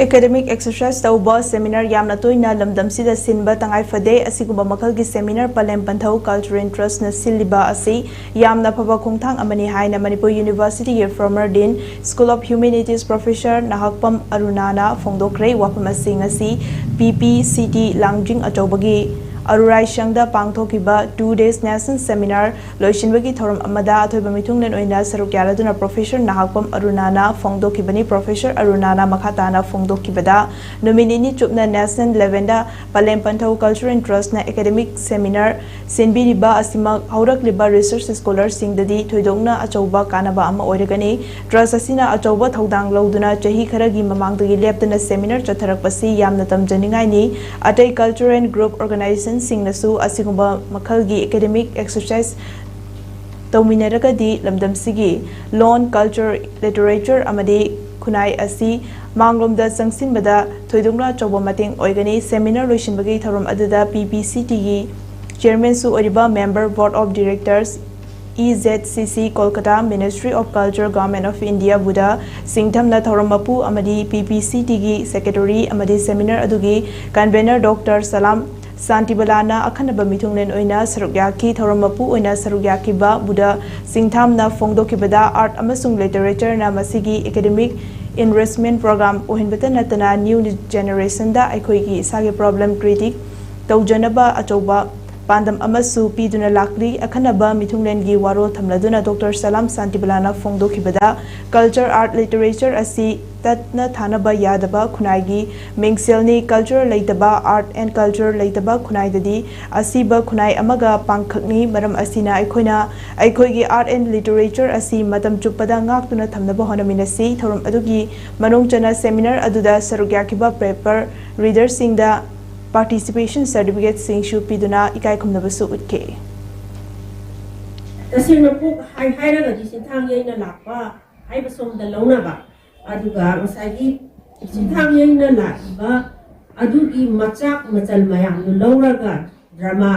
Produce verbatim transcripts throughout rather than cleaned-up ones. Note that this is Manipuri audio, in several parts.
ꯑꯦꯀꯥꯗꯦꯃꯤꯛ ꯑꯦꯛꯁꯔꯁꯥꯏꯁ ꯇꯧꯕ ꯁꯦꯃꯤꯅꯥꯔ ꯌꯥꯝꯅ ꯇꯣꯏꯅ ꯂꯝꯗꯝꯁꯤꯗ ꯁꯤꯟꯕ ꯇꯉꯥꯏ ꯐꯗꯦ꯫ ꯑꯁꯤꯒꯨꯝꯕ ꯃꯈꯜꯒꯤ ꯁꯦꯃꯤꯅꯥꯔ ꯄꯂꯦꯝ ꯄꯟꯊꯧ ꯀꯜꯆꯔꯦꯜ ꯇ꯭ꯔꯁꯅ ꯁꯤꯜꯂꯤꯕ ꯑꯁꯤ ꯌꯥꯝꯅ ꯐꯕ ꯈꯣꯡꯊꯥꯡ ꯑꯃꯅꯤ ꯍꯥꯏꯅ ꯃꯅꯤꯄꯨꯔ ꯌꯨꯅꯤꯚꯔꯁꯤꯇꯤꯒꯤ former dean school of humanities professor ꯅꯍꯥꯛꯄꯝ ꯑꯔꯨꯅꯥꯅ ꯐꯣꯡꯗꯣꯛꯈ꯭ꯔꯦ꯫ ꯋꯥꯐꯝ ꯑꯁꯤ ꯉꯁꯤ ꯄꯤ ꯄꯤ ꯁꯤ ꯇꯤ ꯂꯥꯡꯖꯤꯡ ꯑꯆꯧꯕꯒꯤ ꯑꯔꯨꯔꯥꯏꯁꯪꯗ ꯄꯥꯡꯊꯣꯛꯈꯤꯕ ꯇꯨ ꯗꯦꯖ ꯅꯦꯁꯅꯦꯜ ꯁꯦꯃꯤꯅꯥꯔ ꯂꯣꯏꯁꯤꯟꯕꯒꯤ ꯊꯧꯔꯝ ꯑꯃꯗ ꯑꯊꯣꯏꯕ ꯃꯤꯊꯨꯡꯂꯦꯟ ꯑꯣꯏꯅ ꯁꯔꯨꯛ ꯌꯥꯔꯗꯨꯅ ꯄ꯭ꯔꯣꯐꯦꯁꯔ ꯅꯍꯥꯛꯄꯝ ꯑꯔꯨꯅꯥꯅ ꯐꯣꯡꯗꯣꯛꯈꯤꯕꯅꯤ꯫ ꯄ꯭ꯔꯣꯐꯦꯁꯔ ꯑꯔꯨꯅꯥꯅ ꯃꯈꯥ ꯇꯥꯅ ꯐꯣꯡꯗꯣꯛꯈꯤꯕꯗ, ꯅꯨꯃꯤꯠ ꯅꯤꯅꯤ ꯆꯨꯞꯅ ꯅꯦꯁꯅꯦꯜ ꯂꯦꯚꯦꯜꯗ ꯄꯂꯦꯝ ꯄꯟꯊꯧ ꯀꯜꯆꯔꯦꯜ ꯇ꯭ꯔꯁꯅ ꯑꯦꯀꯥꯗꯦꯃꯤꯛ ꯁꯦꯃꯤꯅꯥꯔ ꯁꯤꯟꯕꯤꯔꯤꯕ ꯑꯁꯤꯃꯛ ꯍꯧꯔꯛꯂꯤꯕ ꯔꯤꯁꯔꯆ ꯁ꯭ꯀꯣꯂꯔꯁꯤꯡꯗꯗꯤ ꯊꯣꯏꯗꯣꯛꯅ ꯑꯆꯧꯕ ꯀꯥꯟꯅꯕ ꯑꯃ ꯑꯣꯏꯔꯒꯅꯤ꯫ ꯇ꯭ꯔꯁ ꯑꯁꯤꯅ ꯑꯆꯧꯕ ꯊꯧꯗꯥꯡ ꯂꯧꯗꯨꯅ ꯆꯍꯤ ꯈꯔꯒꯤ ꯃꯃꯥꯡꯗꯒꯤ ꯂꯦꯞꯇꯅ ꯁꯦꯃꯤꯅꯥꯔ ꯆꯠꯊꯔꯛꯄꯁꯤ ꯌꯥꯝꯅ ꯇꯝꯖꯅꯤꯡꯉꯥꯏꯅꯤ꯫ ꯑꯇꯩ ꯀꯜꯆꯔꯦꯜ ꯒ꯭ꯔꯨꯞ ꯑꯣꯔꯒꯅꯥꯏꯖꯦꯁꯟꯁꯤꯡꯅꯁꯨ ꯑꯁꯤꯒꯨꯝꯕ ꯃꯈꯜꯒꯤ ꯑꯦꯀꯥꯗꯦꯃꯤꯛ ꯑꯦꯛꯁꯔꯁꯥꯏꯁ ꯇꯧꯃꯤꯟꯅꯔꯒꯗꯤ ꯂꯝꯗꯝꯁꯤꯒꯤ ꯂꯣꯟ, ꯀꯜꯆꯔ, ꯂꯤꯇꯔꯦꯆꯔ ꯑꯃꯗꯤ ꯈꯨꯟꯅꯥꯏ ꯑꯁꯤ ꯃꯥꯡꯂꯣꯝꯗ ꯆꯪꯁꯤꯟꯕꯗ ꯊꯣꯏꯗꯣꯛꯅ ꯑꯆꯧꯕ ꯃꯇꯦꯡ ꯑꯣꯏꯒꯅꯤ꯫ ꯁꯦꯃꯤꯅꯥꯔ ꯂꯣꯏꯁꯤꯟꯕꯒꯤ ꯊꯧꯔꯝ ꯑꯗꯨꯗ ꯄꯤ ꯄꯤ ꯁꯤ ꯇꯤꯒꯤ ꯆꯤꯌꯔꯃꯦꯟꯁꯨ ꯑꯣꯏꯔꯤꯕ member board of directors, E Z C C Kolkata, ministry of culture, government of India Budha ꯁꯤꯡꯊꯝꯅ ꯊꯧꯔꯝ ꯃꯄꯨ ꯑꯃꯗꯤ ꯄꯤ ꯄꯤ ꯁꯤ ꯇꯤꯒꯤ ꯁꯦꯀ꯭ꯔꯦꯇꯔꯤ ꯑꯃꯗꯤ ꯁꯦꯃꯤꯅꯥꯔ ꯑꯗꯨꯒꯤ ꯀꯟꯚꯦꯅꯔ ꯗꯣꯛꯇꯔ ꯁꯂꯥꯝ ꯁꯥꯟꯇꯤꯕꯂꯥꯅ ꯑꯈꯟꯅꯕ ꯃꯤꯊꯨꯡꯂꯦꯟ ꯑꯣꯏꯅ ꯁꯔꯨꯛ ꯌꯥꯈꯤ꯫ ꯊꯧꯔꯝ ꯃꯄꯨ ꯑꯣꯏꯅ ꯁꯔꯨꯛ ꯌꯥꯈꯤꯕ ꯕꯨꯙ ꯁꯤꯡꯊꯥꯝꯅ ꯐꯣꯡꯗꯣꯛꯈꯤꯕꯗ, ꯑꯥꯔꯠ ꯑꯃꯁꯨꯡ ꯂꯤꯇꯔꯦꯆꯔꯅ ꯃꯁꯤꯒꯤ ꯑꯦꯀꯥꯗꯦꯃꯤꯛ ꯏꯟꯔꯤꯆꯃꯦꯟꯠ ꯄ꯭ꯔꯣꯒ꯭ꯔꯥꯝ ꯑꯣꯏꯍꯟꯕꯇ ꯅꯠꯇꯅ ꯅ꯭ꯌꯨ ꯖꯦꯅꯦꯔꯦꯁꯟꯗ ꯑꯩꯈꯣꯏꯒꯤ ꯏꯁꯥꯒꯤ ꯄ꯭ꯔꯣꯕ꯭ꯂꯦꯝ ꯀ꯭ꯔꯤꯌꯦꯠ ꯇꯧꯖꯅꯕ ꯑꯆꯧꯕ ꯄꯥꯟꯗꯝ ꯑꯃꯁꯨ ꯄꯤꯗꯨꯅ ꯂꯥꯛꯂꯤ꯫ ꯑꯈꯟꯅꯕ ꯃꯤꯊꯨꯡꯂꯦꯟꯒꯤ ꯋꯥꯔꯣꯜ ꯊꯝꯂꯗꯨꯅ ꯗꯣꯛꯇꯔ ꯁꯂꯥꯝ ꯁꯥꯟꯇꯤꯕꯂꯥꯅ ꯐꯣꯡꯗꯣꯛꯈꯤꯕꯗ, ꯀꯜꯆꯔ, ꯑꯥꯔꯠ, ꯂꯤꯇꯔꯦꯆꯔ ꯑꯁꯤ ꯇꯠꯅ ꯊꯥꯅꯕ ꯌꯥꯗꯕ ꯈꯨꯟꯅꯥꯏꯒꯤ ꯃꯤꯡꯁꯦꯜꯅꯤ꯫ ꯀꯜꯆꯔ ꯂꯩꯇꯕ, ꯑꯥꯔꯠ ꯑꯦꯟ ꯀꯜꯆꯔ ꯂꯩꯇꯕ ꯈꯨꯟꯅꯥꯏꯗꯗꯤ ꯑꯁꯤꯕ ꯈꯨꯟꯅꯥꯏ ꯑꯃꯒ ꯄꯥꯡꯈꯛꯅꯤ꯫ ꯃꯔꯝ ꯑꯁꯤꯅ ꯑꯩꯈꯣꯏꯅ ꯑꯩꯈꯣꯏꯒꯤ ꯑꯥꯔꯠ ꯑꯦꯟ ꯂꯤꯇꯔꯦꯆꯔ ꯑꯁꯤ ꯃꯇꯝ ꯆꯨꯞꯄꯗ ꯉꯥꯛꯇꯨꯅ ꯊꯝꯅꯕ ꯍꯣꯠꯅꯃꯤꯟꯅꯁꯤ꯫ ꯊꯧꯔꯝ ꯑꯗꯨꯒꯤ ꯃꯅꯨꯡ ꯆꯟꯅ ꯁꯦꯃꯤꯅꯥꯔ ꯑꯗꯨꯗ ꯁꯔꯨꯛ ꯌꯥꯈꯤꯕ ꯄꯦꯄꯔ ꯔꯤꯗꯔꯁꯤꯡꯗ ꯄꯥꯔꯇꯤꯁꯤꯄꯦꯁꯟ ꯁꯔꯇꯤꯐꯤꯀꯦꯠꯁꯤꯡꯁꯨ ꯄꯤꯗꯨꯅ ꯏꯀꯥꯏ ꯈꯨꯝꯅꯕꯁꯨ ꯎꯠꯈꯤ꯫ ꯇꯁꯦꯡꯅ ꯄꯣꯛ ꯍꯥꯏ ꯍꯥꯏꯔꯒꯗꯤ ꯁꯤꯟꯊꯥꯡ ꯌꯩꯅ ꯂꯥꯛꯄ ꯍꯥꯏꯕ ꯁꯣꯝꯗ ꯂꯧꯅꯕ, ꯑꯗꯨꯒ ꯉꯁꯥꯏꯒꯤ ꯁꯤꯟꯊꯥꯡ ꯌꯩꯅ ꯂꯥꯛꯏꯕ ꯑꯗꯨꯒꯤ ꯃꯆꯥꯛ ꯃꯆꯜ ꯃꯌꯥꯝꯗꯨ ꯂꯧꯔꯒ ꯗ꯭ꯔꯃꯥ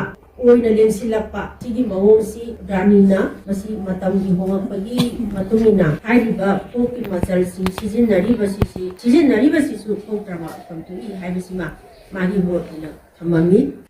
ꯑꯣꯏꯅ ꯂꯦꯡꯁꯤꯜꯂꯛꯄ ꯁꯤꯒꯤ ꯃꯑꯣꯡꯁꯤ ꯔꯥꯅꯤꯅ ꯃꯁꯤ ꯃꯇꯝꯒꯤ ꯍꯣꯡꯂꯛꯄꯒꯤ ꯃꯇꯨꯡ ꯏꯟꯅ ꯍꯥꯏꯔꯤꯕ ꯀꯣꯛꯀꯤ ꯃꯆꯜꯁꯤ ꯁꯤꯖꯤꯟꯅꯔꯤꯕꯁꯤꯁꯤ ꯁꯤꯖꯤꯟꯅꯔꯤꯕꯁꯤꯁꯨ ꯊꯣꯛꯇ꯭ꯔꯕ ꯃꯐꯝ ꯊꯣꯛꯏ ꯍꯥꯏꯕꯁꯤꯃ ꯃꯥꯒꯤ ꯃꯣꯠ ꯑꯣꯏꯅ ꯊꯝꯃꯝꯃꯤ꯫